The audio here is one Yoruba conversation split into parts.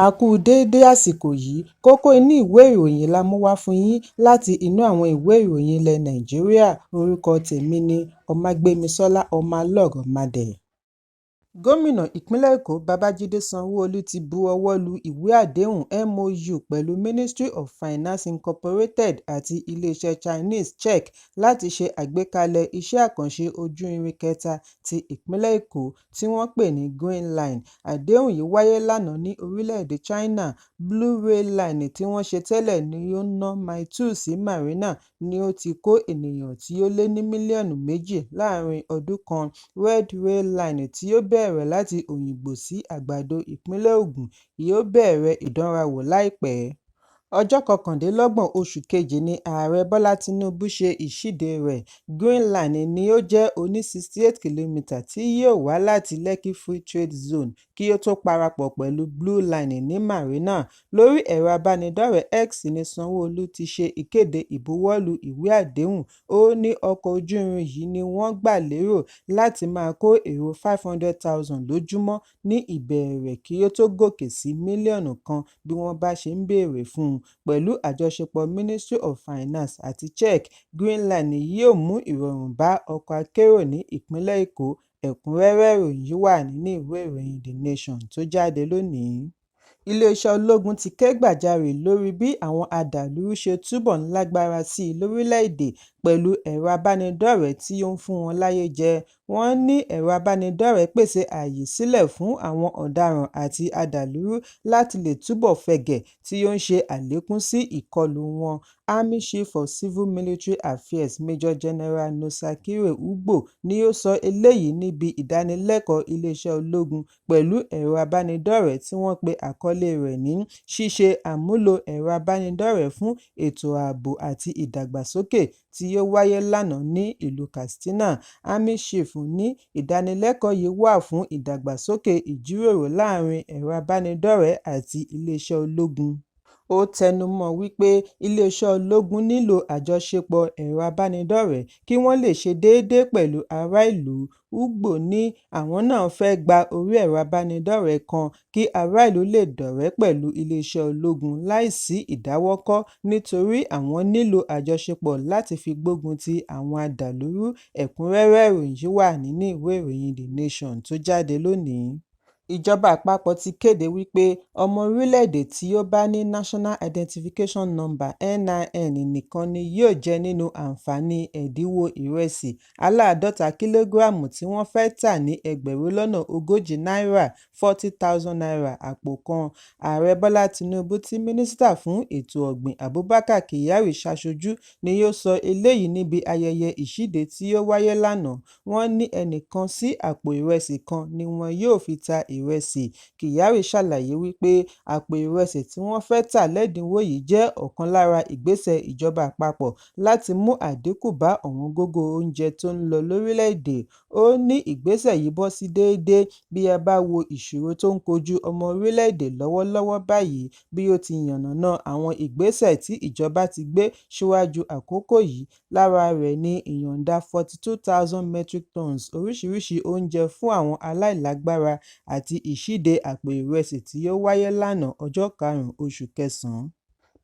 A kú déédé àsìkò yìí. Kókó inú ìwé ìròyìn la mú wá fún yín láti inú àwọn ìwé ìròyìn ilẹ̀ Nàìjíríà. Orúkọ tèmi ni Ọmágbémisọ́lá Ọmọlọ́rọ̀mádé. Gómìnà ìpínlẹ̀ Èkó Babájídé Sanwó-Olú ti bu ọwọ́ lu ìwé àdéhùn MOU pẹ̀lú Ministry of Finance Incorporated àti iléeṣẹ́ Chinese CHEC láti ṣe àgbékalẹ̀ iṣẹ́ àkànṣe ojú irin kẹta ti ìpínlẹ̀ Èkó tí wọ́n pè ní Green Line. Àdéhùn yìí wáyé lánàá ní orílẹ̀-èdè China. Blue Rail Line tí wọ́n ṣe tẹ́lẹ̀ ní ó ná Mile 2 sí Marina ni ó ti kó ènìyàn tí ó lé ní mílíọ̀nù 2 láàárín ọdún kan. Red Rail Line tí ó bẹ̀rẹ̀ láti Òyìngbò sí Àgbàdo, ìpínlẹ̀ Ògùn yóò bẹ̀rẹ̀ ìdánrawò láìpẹ́. Ọjọ́ 29 oṣù kejì ni Ààrẹ Bọ́lá Tinubu ṣe ìṣíde rẹ̀. Green Line ni ó jẹ́ oní 68 kìlómítà tí yóò wá láti Lekki Free Trade Zone kí ó tó parapọ̀ pẹ̀lú Blue Line ní Marina. Lórí ẹ̀rọ ìbánidọ́rẹ̀ẹ́ X ní Sanwó-Olú ti ṣe ìkéde ìbuwọ́lù ìwé àdéhùn. Ó ní ọkọ̀ ojú irin yìí ni wọ́n gbà lérò láti máa kó èrò 500,000 lójúmọ́ ní ìbẹ̀rẹ̀ kí ó tó gòkè sí mílíọ̀nù kan bí wọ́n bá ṣe ń béèrè fún un. Pẹ̀lú àjọṣepọ̀ Ministry of Finance àti CHEC, Green Line yóò mú ìrọ̀rùn bá ọkọ̀ akérò ní ìpínlẹ̀ Èkó. Ẹ̀kúnrẹ́rẹ́ ìròyìn yìí wà nínú ìwé ìròyìn The Nation tó jáde lónìí. Iléeṣẹ́ ológun ti ké gbàjarè lórí bí àwọn adàlúrú ṣe túbọ̀ ń lágbára sí i lórílẹ̀-èdè pẹ̀lú ẹ̀rọ ìbánidọ́rẹ̀ẹ́ tí ó ń fún wọn láyé jẹ. Wọ́n ní ẹ̀rọ ìbánidọ́rẹ̀ẹ́ pèsè ààyè sílẹ̀ fún àwọn ọ̀daràn àti adàlúrú láti lè túbọ̀ fẹ̀gẹ̀, tí ó ń ṣe àlékún sí ìkọlù wọn. Army Chief of Civil Military Affairs Major General Nosakhare Ugbo ni ó sọ eléyìí níbi ìdánilẹ́kọ̀ọ́ iléeṣẹ́ ológun pẹ̀lú ẹ̀rọ ìbánidọ́rẹ̀ẹ́ tí wọ́n pe àkọlé rẹ̀ ní "Ṣíṣe àmúlò ẹ̀rọ ìbánidọ́rẹ̀ẹ́ fún ètò ààbò àti ìdàgbàsókè" tí ó wáyé lánàá ní ìlú Katsina. Army Chief ní ìdánilẹ́kọ̀ọ́ yìí wà fún ìdàgbàsókè ìjíròrò láàárín ẹ̀rọ ìbánidọ́rẹ̀ẹ́ àti iléeṣẹ́ ológun. Ó tẹnumọ́ọ wípé iléeṣẹ́ ológun nílò àjọṣepọ̀ ẹ̀rọ ìbánidọ́rẹ̀ẹ́ kí wọ́n lè ṣe déédé pẹ̀lú ará ìlú. Ugbo ní àwọn náà fẹ́ gba orí ẹ̀rọ ìbánidọ́rẹ̀ẹ́ kan kí ará ìlú lè dọ́rẹ̀ẹ́ pẹ̀lú iléeṣẹ́ ológun láì sí ìdáwọ́kọ̀ nítorí àwọn nílò àjọṣepọ̀ láti fi gbógun ti àwọn adàlúrú. Ẹ̀kúnrẹ́rẹ́ ìròyìn yìí wà nínú ìwé ìròyìn The Nation tó jáde lónìí. Ìjọba àpapọ̀ ti kéde wípé ọmọ orílẹ̀-èdè tí ó bá ní National Identification Number (NIN) nìkan ni yóò jẹ nínú àǹfààní ẹ̀dínwó ìrẹsì aláàdọ́ta kìlógíráàmù tí wọ́n fẹ́ tà ní ẹgbẹ̀rún lọ́nà ogójì náírà (₦40,000) àpò kan. Ààrẹ Bọ́lá Tinubu tí Mínísítà fún Ètò ọ̀gbìn Abubakar Kyari ṣaṣojú ni ó sọ eléyìí níbi ayẹyẹ ìṣíde tí ó wáyé lánàá. Wọ́n ní ẹnìkan sí àpò ìrẹsì kan ni wọn yóò fi ta ìrẹsì. Kyari ṣàlàyé wípé àpò ìrẹsì tí wọ́n fẹ́ tà lẹ́dínwó yìí jẹ́ ọ̀kan lára ìgbésẹ̀ ìjọba àpapọ̀ láti mú àdínkù bá ọ̀wọ́ngógó oúnjẹ tó ń lọ lórílẹ̀-èdè. Ó ní ìgbésẹ̀ yìí bọ́ sí déédé bí a bá wo ìṣòro tó ń kojú ọmọ orílẹ̀-èdè lọ́wọ́lọ́wọ́ báyìí bí ó ti yànnàná àwọn ìgbésẹ̀ tí ìjọba ti gbé síwájú àkókò yìí. Lára rẹ̀ ni ìyọ̀ǹda 42,000 metric tons oríṣiríṣi oúnjẹ fún àwọn aláìlágbára àti ìṣíde àpò ìrẹsì tí ó wáyé lánàá ọjọ́ 5 oṣù kẹsàn-án.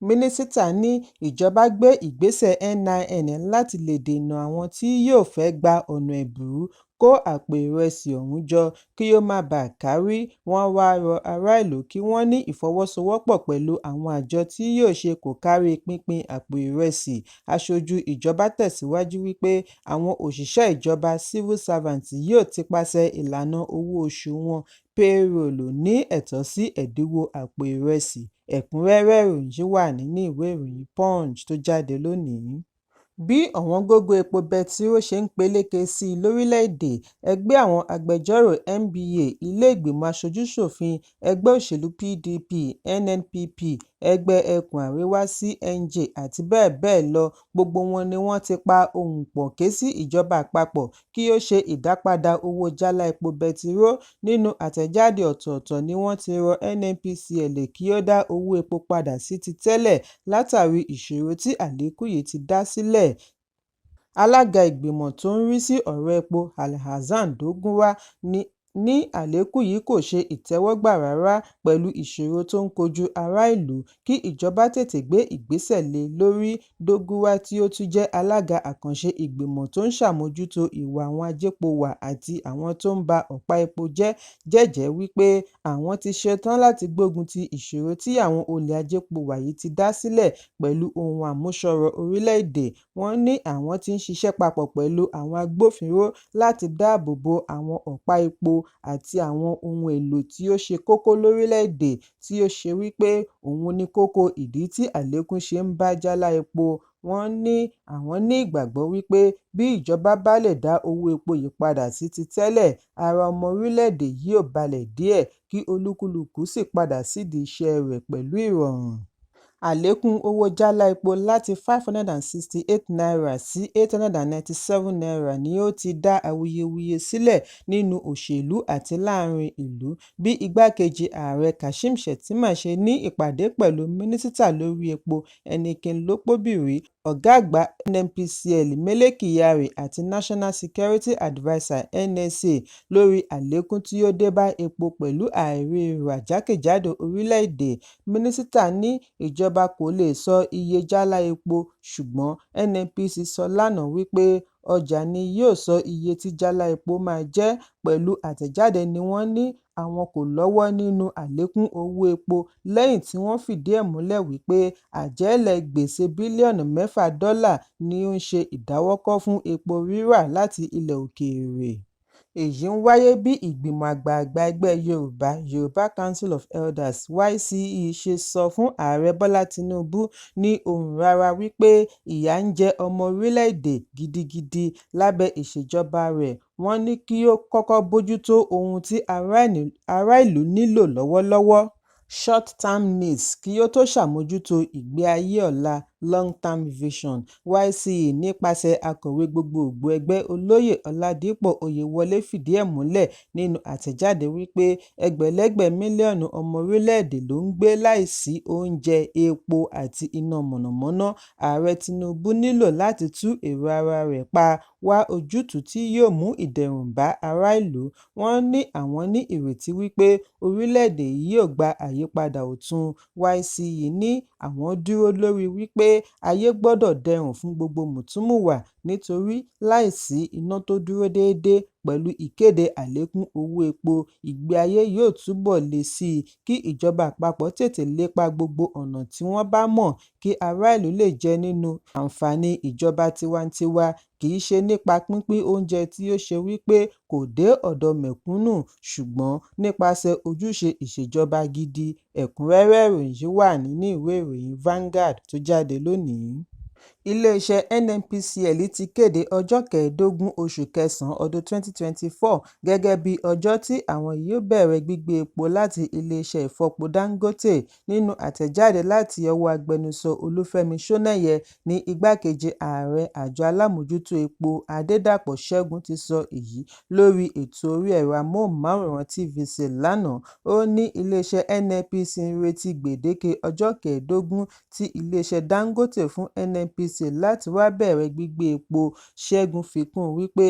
Mínísítà ní ìjọba gbé ìgbésẹ̀ NIN láti lè dènà àwọn tí yóò fẹ́ gba ọ̀nà ẹ̀bùrú kó àpò ìrẹsì ọ̀hún jọ kí ó má baà kárí. Wọ́n wáá rọ ará ìlú kí wọ́n ní ìfọwọ́sowọ́pọ̀ pẹ̀lú àwọn àjọ tí yóò ṣe kòkáárí pínpín àpò ìrẹsì. Aṣojú ìjọba tẹ̀síwájú wípé àwọn òṣìṣẹ́ ìjọba civil servants yóò tipasẹ̀ ìlànà owó oṣù wọn payroll ní ẹ̀tọ́ sí ẹ̀dínwó àpò ìrẹsì. Ẹ̀kúnrẹ́rẹ́ ìròyìn yìí wà nínú ìwé ìròyìn Punch tó jáde lónìí. Bí ọ̀wọ́ngógó epo bẹtiró ṣe ń peléke sí i lórílẹ̀-èdè, ẹgbẹ́ àwọn agbẹjọ́rò NBA, ilé ìgbìmọ̀ aṣojú-ṣòfin, ẹgbẹ́ òṣèlú PDP, NNPP, ẹgbẹ́ Ẹkùn Àríwá CNJ àti bẹ́ẹ̀ bẹ́ẹ̀ lọ gbogbo wọn ni wọ́n ti pa ohùn pọ̀ ké sí ìjọba àpapọ̀ kí ó ṣe ìdápadà owó jálá epo bẹtiró. Nínú àtẹ̀jáde ọ̀tọ̀ọ̀tọ̀ ni wọ́n ti rọ NNPCL kí ó dá owó epo padà sí ti tẹ́lẹ̀ látàrí ìṣòro tí àlékún yìí ti dá sílẹ̀. Alága ìgbìmọ̀ tó ń rí sí ọ̀rọ̀ epo Alhassan Doguwa ní Ní àlékún yìí kò ṣe ìtẹ́wọ́gbà rárá pẹ̀lú ìṣòro tó ń kojú ará ìlú, kí ìjọba tètè gbé ìgbésẹ̀ lé lórí. Doguwa tí ó tún jẹ́ alága àkànṣe ìgbìmọ̀ tó ń ṣàmójútó ìwà àwọn ajépo-wà àti àwọn tó ń ba ọ̀pá epo jẹ́ jẹ́jẹ̀ẹ́ wípé àwọn ti ṣetán láti gbógun ti ìṣòro tí àwọn olè ajépo-wà yìí ti dá sílẹ̀ pẹ̀lú ohun àmúṣọrọ̀ orílẹ̀-èdè. Wọ́n ní àwọn ti ń ṣiṣẹ́ papọ̀ pẹ̀lú àwọn agbófinró láti dáàbò bo àwọn ọ̀pá epo àti àwọn ohun èlò tí ó ṣe kókó lórílẹ̀-èdè tí ó ṣe wípé òun ni kókó ìdí tí àlékún ṣe ń bá jálá epo. Wọ́n ní àwọn ní ìgbàgbọ́ wípé bí ìjọba bá lè dá owó epo yìí padà sí ti tẹ́lẹ̀, ara ọmọ orílẹ̀-èdè yóò balẹ̀ díẹ̀ kí olúkúlùkù sì padà sídìí iṣẹ́ rẹ̀ pẹ̀lú ìrọ̀rùn. Àlékún owó jálá epo láti ₦568 sí ₦897 ni ó ti dá awuyewuye sílẹ̀ nínú òṣèlú àti láàárín ìlú bí Igbákejì Ààrẹ Kashim Shettima ṣe ní ìpàdé pẹ̀lú Mínísítà lórí Epo Enneke Lokpobiri, Ọ̀gá àgbà NNPCL Mele Kyari àti National Security Adviser (NSA) lórí àlékún tí ó dé bá epo pẹ̀lú àìríi-rà jákèjádò orílẹ̀-èdè. Mínísítà ní ìjọba kò lè sọ iye jálá epo ṣùgbọ́n NNPC sọ lánàá wípé ọjà ni yóò sọ iye tí jálá epo máa jẹ́. Pẹ̀lú àtẹ̀jáde ní wọ́n ní àwọn kò lọ́wọ́ nínú àlékún owó epo lẹ́yìn tí wọ́n fìdí ẹ̀ múlẹ̀ wípé àjẹ́lẹ̀ gbèsè bílíọ̀nù mẹ́fà dọ́là ni ó ń ṣe ìdáwọ́kọ̀ fún epo rírà láti ilẹ̀ òkèèrè. Èyí ń wáyé bí ìgbìmọ̀ àgbààgbà ẹgbẹ́ Yorùbá, Yorùbá Council of Elders (YCE) ṣe sọ fún Ààrẹ Bọ́lá Tinubu ní ohùn-rara wípé ìyà ń jẹ ọmọ orílẹ̀-èdè gidigidi lábẹ́ ìṣèjọba rẹ̀. Wọ́n ní kí ó kọ́kọ́ bójútó ohun tí ará ìlú nílò lọ́wọ́lọ́wọ́ short-term needs kí ó tó ṣàmójútó ìgbé ayé ọ̀la long-term vision. YCE nípasẹ̀ Akọ̀wé Gbogboògbò ẹgbẹ́, Olóyè Ọládípò Oyèwọlé fìdí ẹ̀ múlẹ̀ nínú àtẹ̀jáde wípé ẹgbẹ̀lẹ́gbẹ̀ mílíọ̀nù ọmọ orílẹ̀-èdè ló ń gbé láìsí oúnjẹ, epo àti iná mọ̀nàmọ́ná. Ààrẹ Tinubu nílò láti tún èrò ara rẹ̀ pa, wá ojútùú tí yóò mú ìdẹ̀rùn bá ará ìlú. Wọ́n ní àwọn ní ìrètí wípé orílẹ̀-èdè yìí yóò gba àyípadà ọ̀tun. YCE ní àwọn dúró lórí wípé ayé gbọdọ̀ dẹrùn fún gbogbo mùtúmùwà nítorí láìsí iná tó dúró déédé pẹ̀lú ìkéde àlékún owó epo, ìgbé ayé yóò túbọ̀ le sí i, kí ìjọba àpapọ̀ tètè lépa gbogbo ọ̀nà tí wọ́n bá mọ̀ kí ará ìlú lè jẹ nínú àǹfààní ìjọba tiwantiwa, kì í ṣe nípa pínpín oúnjẹ tí ó ṣe wípé kò dé ọ̀dọ̀ mẹ̀kúnnù ṣùgbọ́n nípasẹ̀ ojúṣe ìṣèjọba gidi. Ẹ̀kúnrẹ́rẹ́ ìròyìn yìí wà nínú ìwé ìròyìn Vanguard tó jáde lónìí. Iléeṣẹ́ NNPCL ti kéde ọjọ́ kẹẹ̀ẹ́dógún oṣù kẹsàn-án ọdún 2024 gẹ́gẹ́ bí ọjọ́ tí àwọn yóò bẹ̀rẹ̀ gbígbé epo láti iléeṣẹ́ ìfọpo Dangote. Nínú àtẹ̀jáde láti ọwọ́ agbẹnusọ Olúfẹ́mi Ṣónẹ́yẹ ní igbákejì ààrẹ àjọ alámòójútó epo Adédàpọ̀ Ṣẹ́gun ti sọ èyí lórí ètò orí ẹ̀rọ amóhùnmáwòrán TVC lánàá. Ó ní iléeṣẹ́ NNPC ń retí gbèdéke ọjọ́ kẹẹ̀ẹ́dógún tí iléeṣẹ́ Dangote fún NNPC láti wá bẹ̀rẹ̀ gbígbé epo. Ṣẹ́gun fi kún un wípé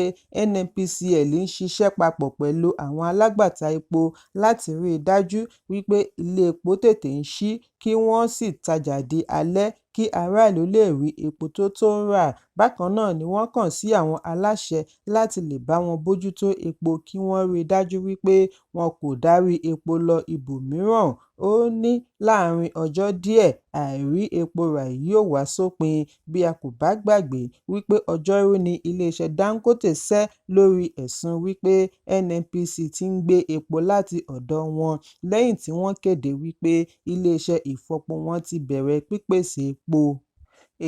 NNPCL ń ṣiṣẹ́ papọ̀ pẹ̀lú àwọn alágbàtà epo láti rí i dájú wípé ilé epo tètè ń ṣí kí wọ́n sì tajà di alẹ́ kí ará ìlú lè rí epo tó tó rà. Bákan náà ni wọ́n kàn sí àwọn aláṣẹ láti lè bá wọn bójútó epo kí wọ́n rí i dájú wípé wọn kò darí epo lọ ibòmíràn. Ó ní láàárín ọjọ́ díẹ̀, àìrí epo rà yóò wá sópin bí a kò bá gbàgbé wípé Ọjọ́rú ni iléeṣẹ́ Dangote sẹ́ lórí ẹ̀sùn wípé NNPC ti ń gbé epo láti ọ̀dọ̀ wọn lẹ́yìn tí wọ́n kéde wípé iléeṣẹ́ ìfọpo wọn ti bẹ̀rẹ̀ pípèsè epo.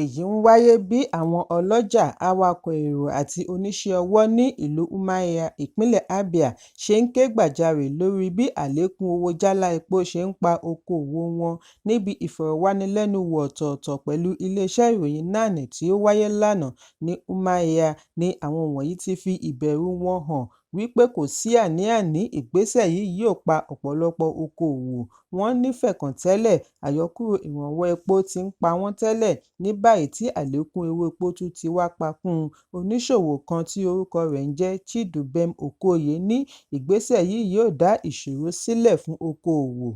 Èyí ń wáyé bí àwọn ọlọ́jà, awakọ̀ èrò àti oníṣẹ́ ọwọ́ ní ìlú Umuahia, ìpínlẹ̀ Abia ṣe ń ké gbàjarè lórí bí àlékún owó jálá epo ṣe ń pa okòòwò wọn. Níbi ìfọ̀rọ̀wánilẹ́nuwò ọ̀tọ̀ọ̀tọ̀ pẹ̀lú iléeṣẹ́ ìròyìn NAN tí ó wáyé lánàá ní Umuahia ni àwọn wọ̀nyí ti fi ìbẹ̀rù wọn hàn wípé kò sí àní-àní, ìgbésẹ̀ yìí yóò pa ọ̀pọ̀lọpọ̀ okoòwò. Wọ́n ní fẹ̀kàntẹ́lẹ̀, àyọkúrò ìrànwọ́ epo ti ń pa wọ́n tẹ́lẹ̀, ní báyìí tí àlékún owó epo tún ti wá pa kún un. Oníṣòwò kan tí orúkọ rẹ̀ ń jẹ́ Chidubem Okoye ní ìgbésẹ̀ yìí yóò dá ìṣòro sílẹ̀ fún okoòwò.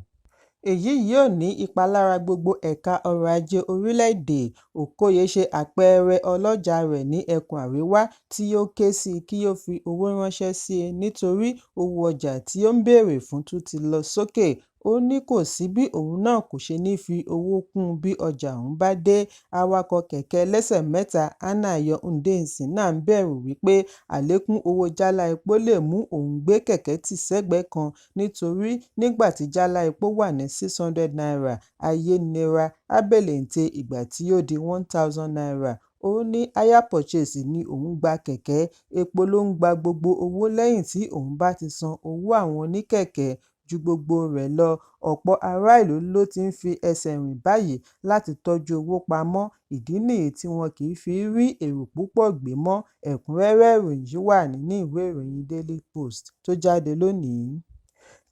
Èyí yóò ní ipa lára gbogbo ẹ̀ka ọrọ̀ ajé orílẹ̀-èdè. Okoye ṣe àpẹẹrẹ ọlọ́jà rẹ̀ ní ẹkùn àríwá tí ó ké sí kí ó fi owó ránṣẹ́ sí i nítorí owó ọjà tí ó ń béèrè fún tún ti lọ sókè. Ó ní kò sí bí òun náà kò ṣe ní fi owó kún un bí ọjà ọ̀hún bá dé. Awakọ̀ kẹ̀kẹ́ ẹlẹ́sẹ̀ mẹ́ta Anayo Udensi náà ń bẹ̀rù wípé àlékún owó jálá epo lè mú òun gbé kẹ̀kẹ́ tì sẹ́gbẹ̀ẹ́ kan nítorí nígbà tí jálá epo wà ní ₦600, ayé nira, ábèlèńtè ìgbà tí ó di ₦1,000. Ó ní hire purchase ni òun gba kẹ̀kẹ́, epo ló ń gba gbogbo owó lẹ́yìn tí òun bá ti san owó àwọn oníkẹ̀kẹ́. Ju gbogbo rẹ̀ lọ, ọ̀pọ̀ ará ìlú ló ti ń fi ẹsẹ̀ rìn báyìí láti tọ́jú owó pamọ́, ìdí nìyí tí wọn kì í fi rí èrò púpọ̀ gbé mọ́. Ẹ̀kúnrẹ́rẹ́ ìròyìn yìí wà nínú ìwé ìròyìn Daily Post tó jáde lónìí.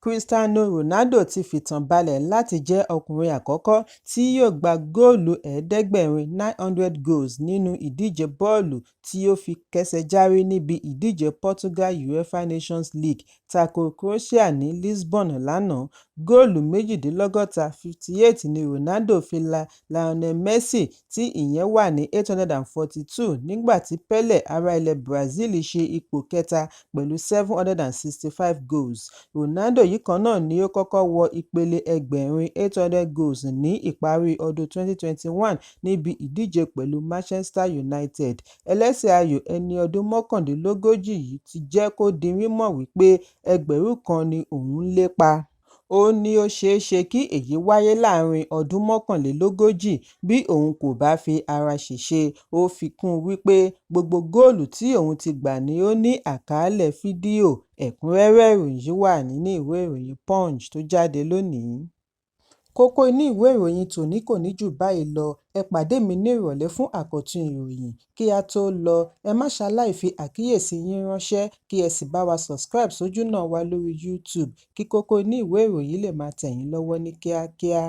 Cristiano Ronaldo ti fìtàn balẹ̀ láti jẹ́ ọkùnrin àkọ́kọ́ tí yóò gbá góòlù 900 900 goals nínú ìdíje bọ́ọ̀lù tí ó fi kẹ́sẹjárí níbi ìdíje Portugal UEFA Nations League tako Croatia ní Lisbon lánàá. Góòlù 58 58 ni Ronaldo fi la Lionel Messi tí ìyẹn wà ní 842 nígbà tí Pele ará ilẹ̀ Brazil ṣe ipò kẹta pẹ̀lú 765 goals. Ronaldo yìí kan náà ni ó kọ́kọ́ wọ ìpele ẹgbẹ̀rin 800 goals ní ìparí ọdún 2021 níbi ìdíje pẹ̀lú Manchester United. Ẹlẹ́sẹ̀ ayò ẹni ọdún 39 yìí ti jẹ́ kó di mímọ̀ wípé 1,000 ni òun ń lépa. Ó ní ó ṣeéṣe kí èyí wáyé láàárín ọdún 41 bí òun kò bá fi ara ṣèṣe. Ó fi kún un wípé gbogbo góòlù tí òun ti gbà ni ó ní àkọọ́lẹ̀ fídíò. Ẹ̀kúnrẹ́rẹ́ ìròyìn yìí wà nínú ìwé ìròyìn Punch tó jáde lónìí. Kókó inú ìwé ìròyìn tòní kò ní jù báyìí lọ. Ẹ pàdé mi ní ìrọ̀lẹ́ fún àkọ́tún ìròyìn. Kí á tó lọ, ẹ má ṣaláì fi àkíyèsí yín ránṣẹ́ kí ẹ sì bá wa subscribe sójúnà wa lórí YouTube kí kókó inú ìwé ìròyìn lè máa tẹ̀ yín lọ́wọ́ ní kíákíá.